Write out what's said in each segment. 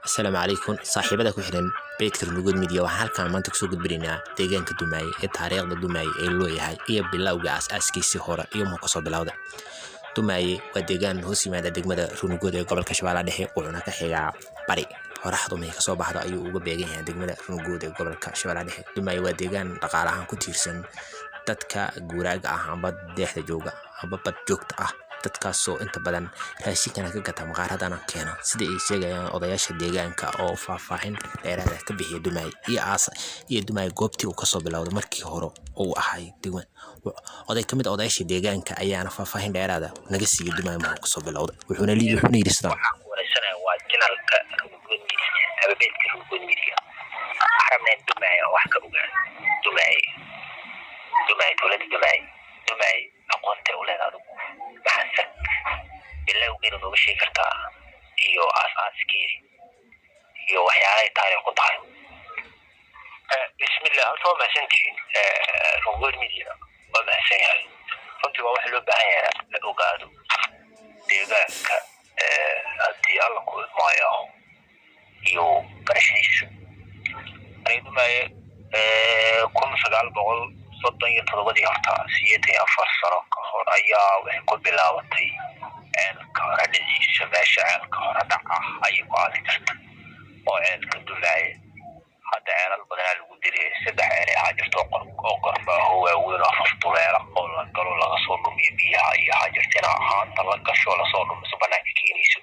Asalaamu calaykum saaxiibada ku xiran beydka Runugood Media. Waxaan halkan maanta kusoo gudbinaynaa deegaanka Dumaaye ee taariikhda Dumaaye ee loo yahay iyo bilowga aas-aaskiisii hore iyo muxuu kasoo bilowda. Dumaaye waa deegaan hoos yimaada degmada Runugood ee gobolka Shabeellaha Dhexe, wuxuuna ka xigaa bari. Qoraxdu may kasoo baxdo ayuu uga beegan yahay degmada Runugood ee gobolka Shabeellaha Dhexe. Dumaaye waa deegaan dhaqaale ahaan ku tiirsan dadka guuraaga ah amba deexda jooga amba bad joogta ah, dadkaasoo inta badan raashinkana ka gata, maqaaradana keena, sida ay sheegayaan odayaasha deegaanka oo faahfaahin dheeraad ah ka bixiya Dumaaye iyo aas iyo Dumaaye goobtii uu kasoo bilowday markii hore uu ahay degma. Oday kamid ah odayaasha deegaanka ayaana faahfaahin dheeraad ah naga siiyay Dumaaye muxuu kasoo bilowday, wuxuuna yidhi sidaan: Waxaan ku wareysanaya waa channelka Runugood Media ama beedka Runugood Media. Waxaan rabnaa in Dumaaye oo wax ka ogaan Dumaaye, Dumaaye, dowladda Dumaaye, Dumaaye aqoontay u leedahay adigu, maxaase bilowgeeda nooga sheegi kartaa iyo aas-aaskeedi iyo waxyaalahay taariikh ku tahay? Bismillah, horta waa mahadsantihiin Runugood Media, waa mahadsan yahay. Runtii waa wax loo baahan yahay la ogaado deegaanka haddii Alla ku idmaayo iyo barashadiisa. Dumaaye 1937-dii, horta 84 sano ka hor, ayaa waxay ku bilaabatay ceelka hore dhiciisa. Meesha ceelka hore dhac ah ayay ku aadi jirta oo ceelka Dumaaye. Hadda ceelal badanaa lagu dilay, saddex ceel ay ahaa jirto oo gorfaaho waaweyn oo afaf duleela oo la galo, laga soo dhumiyo biyaha ayay ahaa jirtay. Ina haanta la gasho, lasoo dhumiso, banaanka keenayso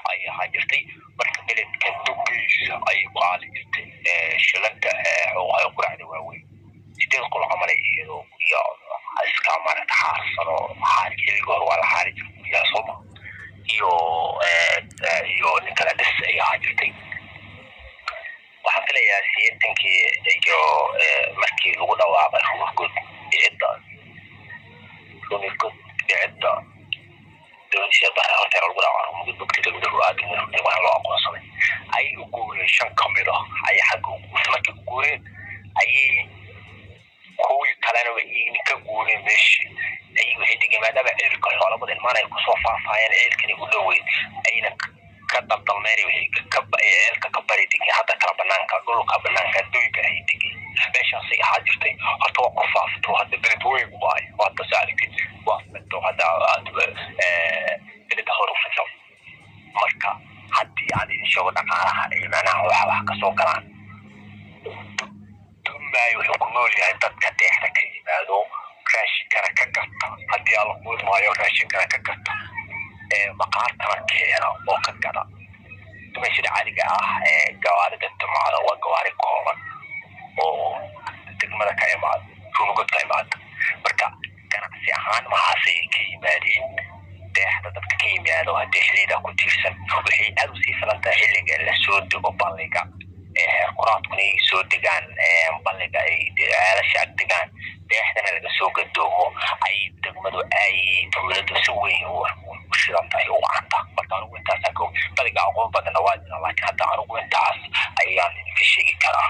ayay ahaa jirtay. Marka beledka dugiisa ayay ku aali jirtay shilanta quracda waaweyn, 8 qol camal, iyadoo gurya iska maaragta xaarsan oo xaari. Xilliga hore waa la xaari jiray guryaha sooma, iyo nin kala dhis ay ahaa jirtay. Waxaan filayaa 80-kii iyo markii lagu dhawaaqay Ruurgod dhicidda, Ruurgod dhicidda dowladda bare horteena lagu dhawaaqay Ruurgod bogta degmada Ru'aad waxaa loo aqoonsaday, ayay u guureen. Shan ka mid ah ayay xagga u guurtay. Markay u guureen ayay kuwii kalena way ka guureen meeshii ayay waxay degeen, maadaama ceelka xoola badan ilmaan ay kusoo faahfaaheen, ceelkani u dhoweyn ayna ka daldalmeen, waxay ka ceelka ka bari degeen. Hadda kala banaanka, dhulka banaanka doyga ay degeen, meeshaasay ahaa jirtay. Horta waa ku faafto, hadda beled weyn waayo, hadda saarigtid waa fido, hadda beleda hor u fido. Marka haddii aan idin sheego dhaqaalaha iyo macnaha waxa wax kasoo galaan, Dumaayo wuxuu ku nool yahay dadka deexda ka yimaado, raashinkana ka gata, haddii Alla ku idmaayo, raashinkana ka gata, maqaartana keena oo ka gada. Dumay sida caadiga ah ee gawaarida timaada waa gawaari kooban oo degmada ka imaada, Runugod ka imaada. Marka ganacsi ahaan maxaasay ka yimaadeen deexda dadka ka yimaado, deexleyda ku tiirsan. Waxay aad usii filan tahay xilliga lasoo dego balliga ee heer kuraadkuna ay soo degaan balliga, ay ceelasha ag degaan, deexdana laga soo gadoomo, ay degmadu ay dowladdu si weyn u shidan tahay, u wacanta. Marka anigu intaasaan ka badiga aqoon badanna waa jira, laakiin hadda anigu intaas ayaan idinka sheegi karaa.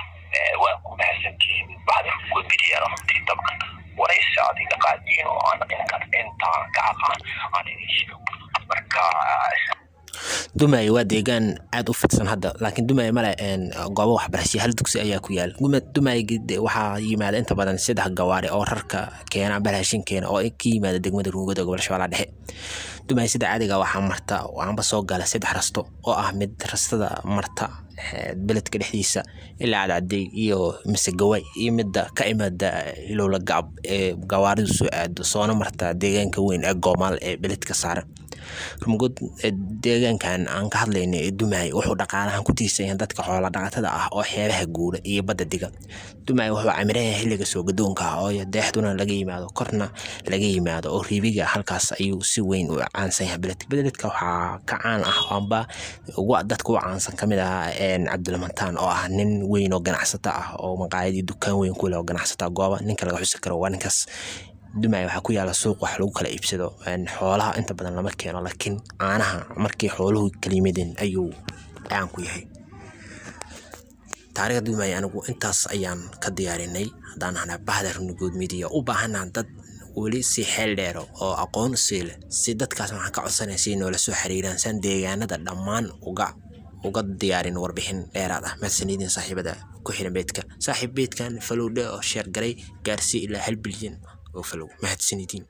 Waa ku mahadsantihiin baxda Rugood Media, runtii dabcan waraysi aad iga qaadiin oo aan intaan ka aqaan aan idin sheego. Marka Dumaaye waa deegaan aad u fidsan hadda, laakiin Dumaaye male goobo waxbarasho, hal dugsi ayaa ku yaal. Dumaaye waxaa yimaada inta badan saddex gawaari oo rarka keena amba raashin keena oo ka yimaada degmada Ruugada ee gobolka Shabeellaha Dhexe. Dumaaye sida caadiga waxaa marta amba soo gala saddex rasto oo ah mid rastada marta beledka dhexdiisa ilaa Cadcadey iyo Mise Gawaay, iyo midda ka imaada Ilowla Gacab ee gawaaridu soo aado, soona marta deegaanka weyn ee Goomaal ee beledka saaran. Rumgood deegaankan aan ka hadlayno ee Dumaaye wuxuu dhaqaalahan ku tiirsan yahay dadka xoola dhaqatada ah oo xeebaha guura iyo badda diga. Dumaaye wuxuu camiran yahay xilliga soo gadoonka ah oo deexduna laga yimaado, korna laga yimaado oo ribiga halkaas ayuu si weyn u caansan yahay beledka. Beledka waxaa ka caan ah amba dadka u caansan kamid ah Cabdilmataan oo ah nin weyn oo ganacsato ah oo maqaayad iyo dukaan weyn ku leh oo ganacsato gooba. Ninka laga xusi karo waa ninkaas. Dumaaye waxaa ku yaala suuq wax lagu kala iibsado. Xoolaha inta badan lama keeno, laakiin caanaha markii xooluhu kala yimaadeen ayuu caan ku yahay. Taariikhda Dumaaye anigu intaas ayaan ka diyaarinay. Haddaan nahnaa bahda Runugood Media, u baahanaa dad weli si xeel dheero oo aqoon sii leh, si dadkaas waxaan ka codsanaya si noola soo xiriiraan saan deegaanada dhammaan uga uga diyaarin warbixin dheeraad ah. Mahadsanidin saaxiibada ku xiran page-ka. Saaxiib, page-kan follow dhe oo share garay, gaarsii ilaa 1 bilyan oo follow. Mahadsanidin.